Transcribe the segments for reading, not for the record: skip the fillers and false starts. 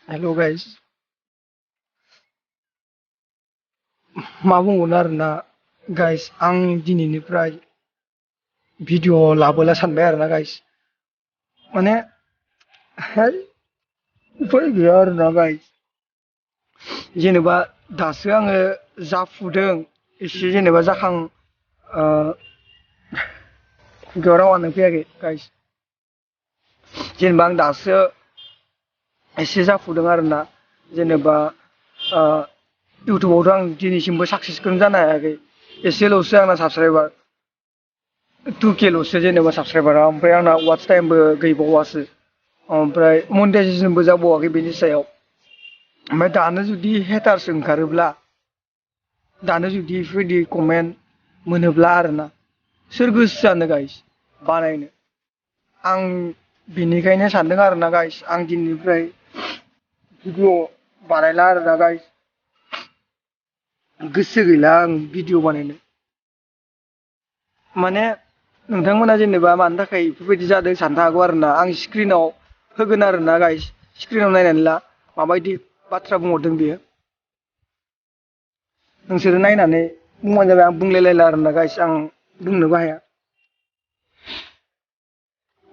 हेल' guys मा बुंबावनो आरोना गाइस आं दिनैनिफ्राय भिडिअ लाबोला सानबाय आरोना गाइस माने है उफाय गैया आरोना गाइस जेनेबा दासो आङो जाफुदों एसे जेनेबा जाखां खुगायाव रावानो फैयाखै गाइस जेनेबा आं दासो एसे जाफुदों आरोना जेनेबा इउटुबावथ' आं दिनैसिमबो साक्सेसखौनो जानो हायाखै एसेल'सो आंना साबसक्राइबार 2K ल'सो जेनेबा साबसक्राइबारा ओमफ्राय आंना वाच टाइमबो गैबावासो ओमफ्राय मनेटाइजेसनबो जाबावाखै बेनि सायाव ओमफ्राय दानो जुदि हेटार्स ओंखारोब्ला दानो जुदि बेफोरबायदि कमेन्ट मोनोब्ला आरोना सोर गोसो जानो गाइस बानायनो आं बेनिखायनो सानदों आरोना गाइस आं दिनैनिफ्राय भिडिअ बानायला आरोना गाइस गोसो गैला आं भिडिअ बानायनो माने नोंथांमोना जेनेबा मानि थाखाय बेफोरबायदि जादों साननो हागौ आरोना आं स्क्रिनाव होगोन आरोना गाइस स्क्रिनाव नायनानै ला माबायदि बाथ्रा बुंहरदों बेयो नोंसोरो नायनानै बुंबानो जाबाय आं बुंलायलायला आरोना गाइस आं बुंनोबो हाया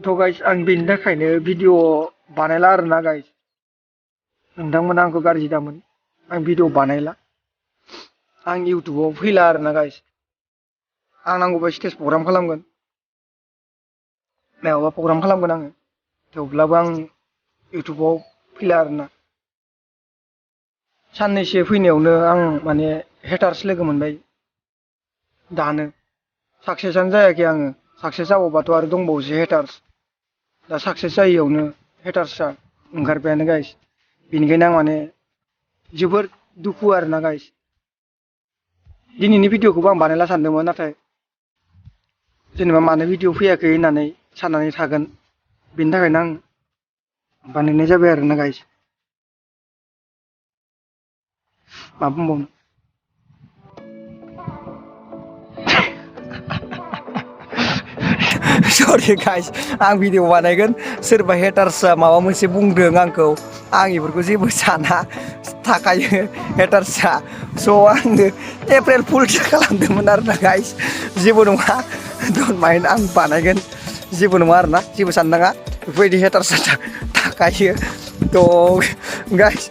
थ' गाइस आं बेनि थाखायनो भिडिअ बानायला आरोना गाइस नोंथांमोना आंखौ गाज्रि दामोन आं भिडिअ बानायला आं इउटुबाव फैला आरोना गाइस आं नांगौबा स्टेज प्रग्राम खालामगोन मायावबा प्रग्राम खालामगोन आङो थेवब्लाबो आं इउटुबाव फैला आरोना साननैसो फैनायावनो आं माने हेटार्स लोगो मोनबाय दानो साक्सेसआनो जायाखै आङो साक्सेस जाबावबाथ' आरो दंबावोसो हेटार्स दा साक्सेस जायैयावनो हेटार्सआ ओंखारबायानो गाइस बेनिखायनो आं माने जोबोर दुखु आरोना गाइस दिनैनि भिडिअखौबो आं बानायला सानदोंमोन नाथाय जेनेबा मानो भिडिअ फैयाखै होननानै साननानै थागोन बेनि थाखायनो आं बानायनाय जाबाय आरोना गाइस मा बुंबावनो सरि गाइस आं भिडिअ बानायगोन सोरबा हेटार्सआ माबा मोनसे बुंदों आंखौ आं बेफोरखौ जेबो साना थाखायो हेटार्सआ स' आङो एप्रिल फुलसो खालामदोंमोन आरोना गाइस जेबो नङा डन्ट माइन्ड आं बानायगोन जेबो नङा आरोना जेबो साननाङा बेफोरबायदि हेटार्सआ थाखायो थ' गाइस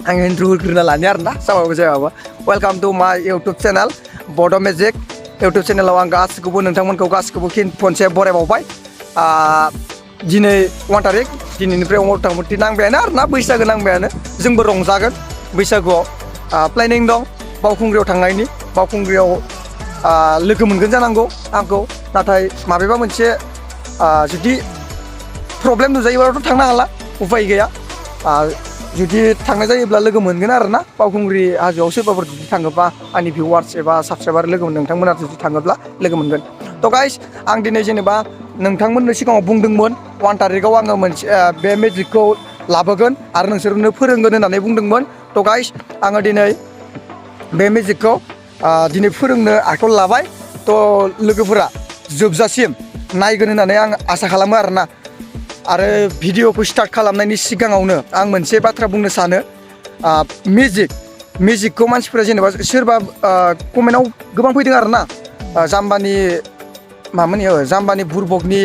आं इन्ट्र' होग्रोना लानो आरोना जाबाबो जायाबाबो वेलकाम टु माय इउटुब चेनेल बड' मेजिक इउटुब चेनेलाव आं गासिखौबो नोंथांमोनखौ गासिखौबो खनसे बरायबावबाय दिनै 1 तारिख दिनैनिफ्राय मथा मथि नांबायानो आरोना बैसागो नांबायानो जोंबो रंजागोन बैसागुआव प्लेनिं दं बावखुंग्रियाव थांनायनि बावखुंग्रियाव लोगो मोनगोन जानांगौ आंखौ नाथाय माबेबा मोनसे जुदि प्रब्लेम नुजायोब्लाथ' थांनो हाला उफाय गैया जुदि थांनाय जायोब्ला लोगो मोनगोन आरोना बावखुंग्रि हाजोआव सोरबाफोर जुदि थाङोबा आंनि भिउवार्स एबा साबसक्राइबार लोगो नोंथांमोना जुदि थाङोब्ला लोगो मोनगोन थ' गाइस आं दिनै जेनेबा नोंथांमोननो सिगाङाव बुंदोंमोन 1 तारिखआव आङो मोनसे बे मेजिकखौ लाबोगोन आरो नोंसोरनो फोरोंगोन होननानै बुंदोंमोन थ' गाइस आङो दिनै बे मेजिकखौ दिनै फोरोंनो आखायाव लाबाय थ' लोगोफोरा जोबजासिम नायगोन होननानै आं आसा खालामो आरोना आरो भिडिअखौ स्टार्ट खालामनायनि सिगाङावनो आं मोनसे बाथ्रा बुंनो सानो मेजिकखौ मानसिफोरा जेनेबा सोरबा कमेन्टआव गोबां फैदों आरोना जाम्बानि मामोन जाम्बानि बुरबकनि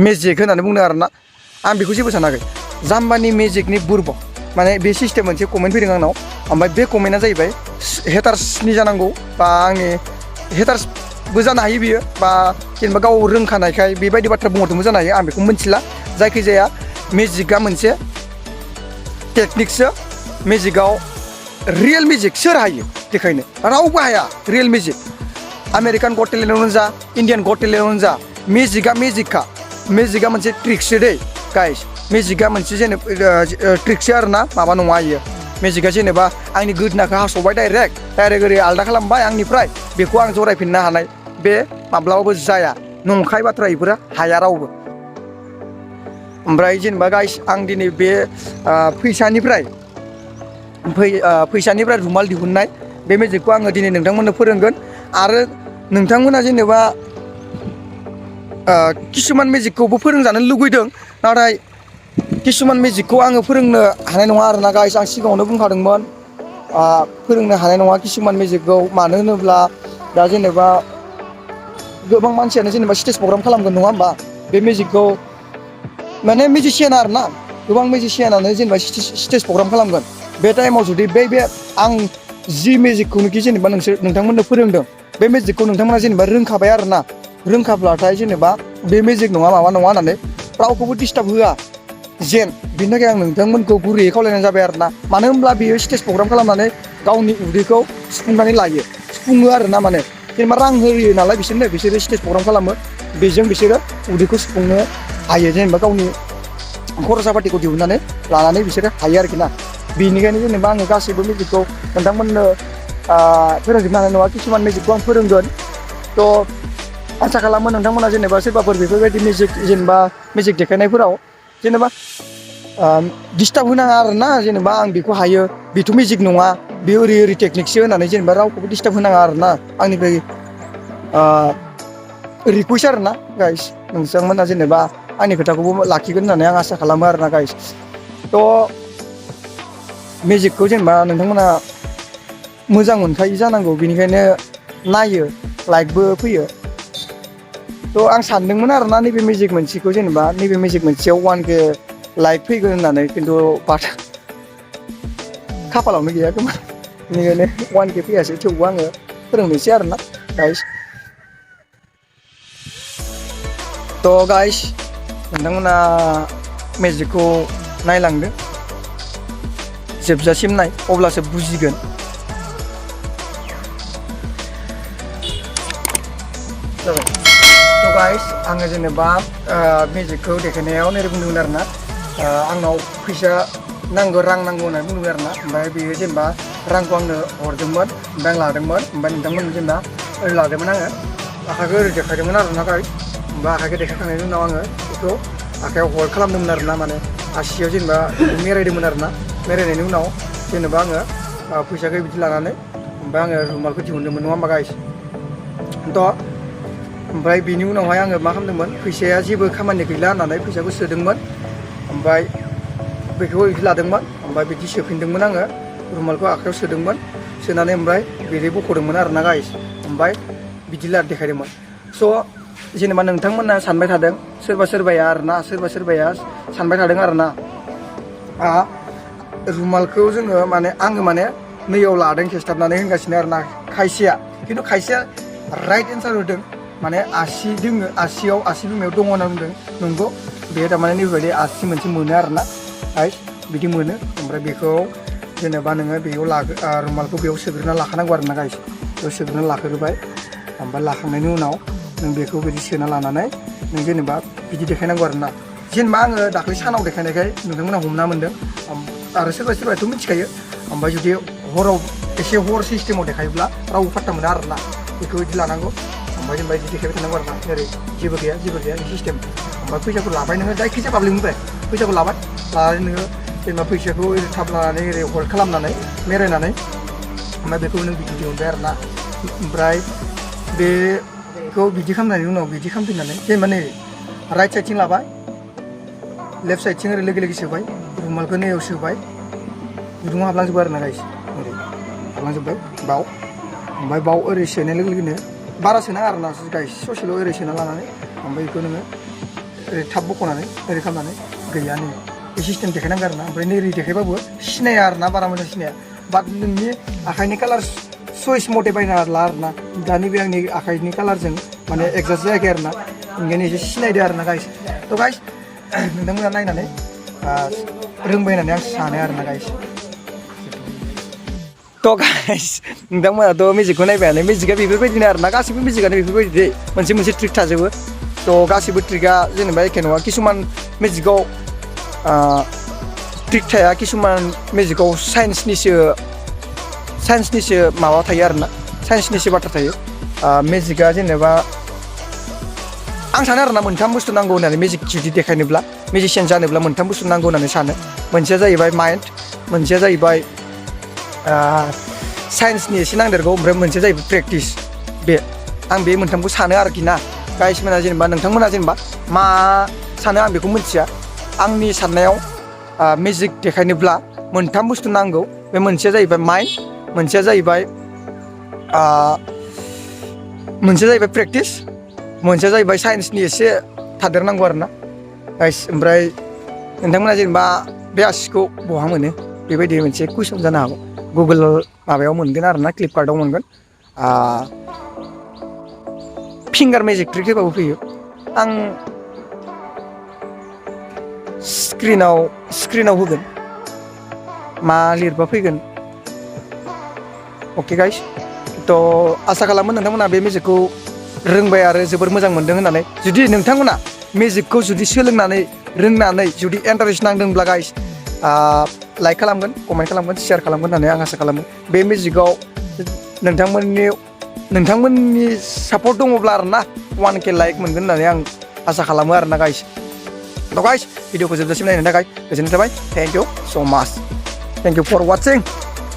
मेजिक होननानै बुंदों आरोना आं बेखौ जेबो सानाखै जाम्बानि मेजिकनि बुरबक माने बे सिस्टेम मोनसे कमेन्ट फैदों आंनाव ओमफ्राय बे कमेन्टआ जाहैबाय हेटार्सनि जानांगौ बा आंनि हेटार्सबो जानो हायो बियो बा जेनेबा गाव रोंखानायखाय बेबायदि बाथ्रा बुंहरदोंबो जानो हायो आं बेखौ मिथिला जायखिजाया मेजिकआ मोनसे टेकनिकसो मेजिकआव रियेल मेजिक सोर हायो देखायनो रावबो हाया रियेल मेजिक आमेरिकान गट टेलेन्टआवनो जा इण्डियान गट टेलेन्टआवनो जा मेजिकआ मेजिकआ मोनसे ट्रिकसो दै गाइस मेजिकआ मोनसे जेनेबा ट्रिकसो आरोना माबा नङा इयो मेजिकआ जेनेबा आंनि गोदोनाखौ हास'बाय डाइरेक्ट ओरै आलदा खालामबाय आंनिफ्राय बेखौ आं जरायफिननो हानाय बे माब्लाबाबो जाया नंखाय बाथ्रा बेफोरो हाया रावबो ओमफ्राय जेनेबा गाइस आं दिनै बे फैसानिफ्राय रुमाल दिहुननाय बे मेजिकखौ आङो दिनै नोंथांमोननो फोरोंगोन आरो नोंथांमोना जेनेबा किसुमान मेजिकखौबो फोरोंजानो लुगैदों नाथाय किसुमान मेजिकखौ आङो फोरोंनो हानाय नङा आरोना गाइस आं सिगाङावनो बुंखादोंमोन फोरोंनो हानाय नङा किसुमान मेजिकखौ मानो होनोब्ला दा जेनेबा गोबां मानसियानो जेनेबा स्टेज प्रग्राम खालामगोन नङा होमबा बे मेजिकखौ माने मिउजिशियान आरोना गोबां मिउजिशियानानो जेनेबा स्टेज प्रग्राम खालामगोन बे टाइमाव जुदि बे आं जि मेजिकखौनोखि जेनेबा नोंथांमोननो फोरोंदों बे मेजिकखौ नोंथांमोना जेनेबा रोंखाबाय आरोना रोंखाब्लाथाय जेनेबा बे मेजिक नङा माबा नङा होननानै रावखौबो डिस्टार्ब होआ जेन बिनि थाखाय आं नोंथांमोनखौ गुरैयै खावलायनाय जाबाय आरोना मानो होनब्ला बियो स्टेज प्रग्राम खालामनानै गावनि उदैखौ सुफुंनानै लायो सुफुङो आरोना माने जेनेबा रां होयो नालाय बिसोरो स्टेज प्रग्राम खालामो बेजों बिसोरो उदैखौ सुफुंनो हायो जेनेबा गावनि खरसा पातिखौ दिहुननानै लानानै बिसोरो हायो आरोखि ना बेनिखायनो जेनेबा आङो गासैबो मेजिकखौ नोंथांमोननो फोरोंजोबनो हानाय नङा किसुमान मेजिकखौ आं फोरोंगोन थ' आसा खालामो नोंथांमोना जेनेबा सोरबाफोर बेफोरबायदि मेजिक देखायनायफोराव जेनेबा डिस्टार्ब होनाङा आरोना जेनेबा आं बेखौ हायो बेथ' मेजिक नङा बे ओरै टेकनिकसो होनानै जेनेबा रावखौबो डिस्टार्ब होनाङा आरोना आंनिफ्राय रिकुवेस्ट आरोना गाइस नोंथांमोना जेनेबा आंनि खोथाखौबो लाखिगोन होननानै आं आसा खालामो आरोना गाइस थ' मेजिकखौ जेनेबा नोंथांमोना मोजां मोनखायो जानांगौ बेनिखायनो नायो लाइकबो फैयो थ' आं सानदोंमोन आरोना नैबे मेजिक मोनसेखौ जेनेबा नैबे मेजिक मोनसेयाव 1K लाइक फैगोन होननानै खिन्थु बाट खाफालावनो गैया खोमा बेनिखायनो 1K फैयासै थेवबो आङो फोरोंनोसै आरोना गाइस थ' गाइस नोंथांमोना मेजिकखौ नायलांदो जोबजासिम नाय अब्लासो बुजिगोन जाबाय थ' गाइस आङो जेनेबा मेजिकखौ देखायनायाव नोरै बुंदोंमोन आरोना आंनाव फैसा नांगौ रां नांगौ होननानै बुंदोंमोन आरोना ओमफ्राय बेयो जेनेबा रांखौ आंनो हरदोंमोन ओमफ्राय आं लादोंमोन ओमफ्राय नोंथांमोन जेनेबा ओरै लादोंमोन आङो आखाइखौ ओरै देखायदोंमोन आरोना गाइस ओमफ्राय आखाइखौ देखायखांनायनि उनाव आङो बेखौ आखाइयाव हल्ड खालामदोंमोन आरोना माने आसियाव जेनेबा मेरायदोंमोन आरोना मेरायनायनि उनाव जेनेबा आङो फैसाखौ बिदि लानानै ओमफ्राय आङो रुमालखौ दिहुनदोंमोन नङा होमबा गाइस थ' ओमफ्राय बिनि उनावहाय आङो मा खालामदोंमोन फैसाया जेबो खामानि गैला होननानै फैसाखौ सोदोंमोन ओमफ्राय बेखौ बिदि लादोंमोन ओमफ्राय बिदि सोफिनदोंमोन आङो रुमालखौ आखाइयाव सोदोंमोन सोनानै ओमफ्राय बिदि बख'दोंमोन आरोना गाइस ओमफ्राय बिदि देखायदोंमोन स' जेनेबा नोंथांमोना सानबाय थादों सोरबाया आरोना सोरबाया सानबाय थादों आरोना रुमालखौ जोङो माने आङो माने नैयाव लादों खेस्थाबनानै होनगासिनो आरोना खायसेया खिन्थु खायसेया राइट एन्सार होदों माने आसि दोङो आसियाव आसि बिमायाव दङ होनना बुंदों नंगौ बे थारमाने नैबेबायदि आसि मोनसे मोनो आरोना गाइस बिदि मोनो ओमफ्राय बेखौ जेनेबा नोङो बेयाव रुमालखौ बेयाव सोग्रोना लाखानांगौ आरोना गाइस बेयाव सोग्रोना लाग्रोबाय ओमफ्राय लाखांनायनि उनाव नों बेखौ बिदि सोना लानानै नों जेनेबा बिदि देखायनांगौ आरोना जेनेबा आङो दाख्लै सानाव देखायनायखाय नोंथांमोना हमना मोन्दों आरो सोरबाथ' मिथिखायो ओमफ्राय जुदि हराव एसे हर सिस्टेमाव देखायोब्ला रावबो पात्ता मोना आरोना बेखौ बिदि लानांगौ ओमफ्राय जेनेबा बिदि देखायबाय थानांगौ आरोना ओरै जेबो गैया बे सिस्टेम ओमफ्राय फैसाखौ लाबाय नोङो जायखिजाया पाब्लिकनिफ्राय फैसाखौ लाबाय लानानै नोङो जेनेबा फैसाखौ ओरै थाब लानानै ओरै हल्ड खालामनानै मेरायनानै ओमफ्राय बेखौ नों बिदि दिहुनबाय आरोना ओमफ्राय बेखौ बिदि खालामनायनि उनाव बिदि खालामफिननानै जेनेबा नै राइट साइडथिं लाबाय लेफ्ट साइडथिं ओरै लोगो सोबाय रुमालखौ नैयाव सोबाय गुदुङाव हाबलांजोब्बाय आरोना गाइस ओरै हाबलांजोब्बाय ओमफ्राय बाव ओरै सोनाय लोगो लोगोनो बारा सोनाङा आरोना गाइस ससेल' ओरै सोना लानानै ओमफ्राय बेखौ नोङो ओरै थाब बख'नानै ओरै खालामनानै गैया नै बे सिस्टेम देखायनांगौ आरोना ओमफ्राय नै ओरै देखायबाबो सिनाया आरोना बारा मोजां सिनाया बाट नोंनि आखाइनि कालार चइस मथे बायना ला आरोना दानि बे आंनि आखाइनि कालारजों माने एडजास्ट जायाखै आरोना ओंखायनो एसे सिनायदो आरोना गाइस थ' गाइस नोंथांमोना नायनानै रोंबाय होननानै आं सानो आरोना गाइस थ' गाइस नोंथांमोनाथ' मेजिकखौ नायबायानो मेजिकआ बेफोरबायदिनो आरोना गासिबो मेजिकआनो बेफोरबायदि दै मोनसे ट्रिक थाजोबो थ' गासिबो ट्रिकआ जेनेबा एखे नङा किसुमान मेजिकआव ट्रिक थाया किसुमान मेजिकआव साइन्सनिसो माबा थायो आरोना साइन्सनिसो बाथ्रा थायो मेजिकआ जेनेबा आं सानो आरोना मोनथाम बुस्थु नांगौ होननानै मेजिक जुदि देखायनोब्ला मेजिशियान जानोब्ला मोनथाम बुस्थु नांगौ होननानै सानो मोनसेया जाहैबाय माइन्ड मोनसेया जाहैबाय साइन्सनि एसे नांदेरगौ ओमफ्राय मोनसेया जाहैबाय प्रेक्टिस बे आं बे मोनथामखौ सानो आरोखि ना गाइस मोना जेनेबा नोंथांमोना जेनेबा मा सानो आं बेखौ मिथिया आंनि साननायाव मेजिक देखायनोब्ला मोनथाम बुस्थु नांगौ बे मोनसेया जाहैबाय माइन्ड मोनसेया जाहैबाय प्रेक्टिस मोनसेया जाहैबाय साइन्सनि एसे थादेरनांगौ आरोना गाइस ओमफ्राय नोंथांमोना जेनेबा बे आसिखौ बहा मोनो बेबायदि मोनसे कुइसन जानो हागौ गुगोल माबायाव मोनगोन आरोना फ्लिपकार्टआव मोनगोन फिंगार मेजिक ट्रिक होबाबो फैयो आं स्क्रिनाव होगोन मा लिरबा फैगोन अके गाइस थ' आसा खालामो नोंथांमोना बे मेजिकखौ रोंबाय आरो जोबोर मोजां मोनदों होननानै जुदि नोंथांमोना मेजिकखौ जुदि सोलोंनानै रोंनानै जुदि इन्टारेस्ट नांदोंब्ला गाइस लाइक खालामगोन कमेन्ट खालामगोन शेयार खालामगोन होननानै आं आसा खालामो बे मेजिकआव नोंथांमोननि सापर्ट दङब्ला आरोना 1K लाइक मोनगोन होननानै आं आसा खालामो आरोना गाइस थ' गाइस भिडिअखौ जोबजासिम नायनो थाखाय गोजोननाय थाबाय थेंक इउ स' माच थेंक इउ फर वाचिं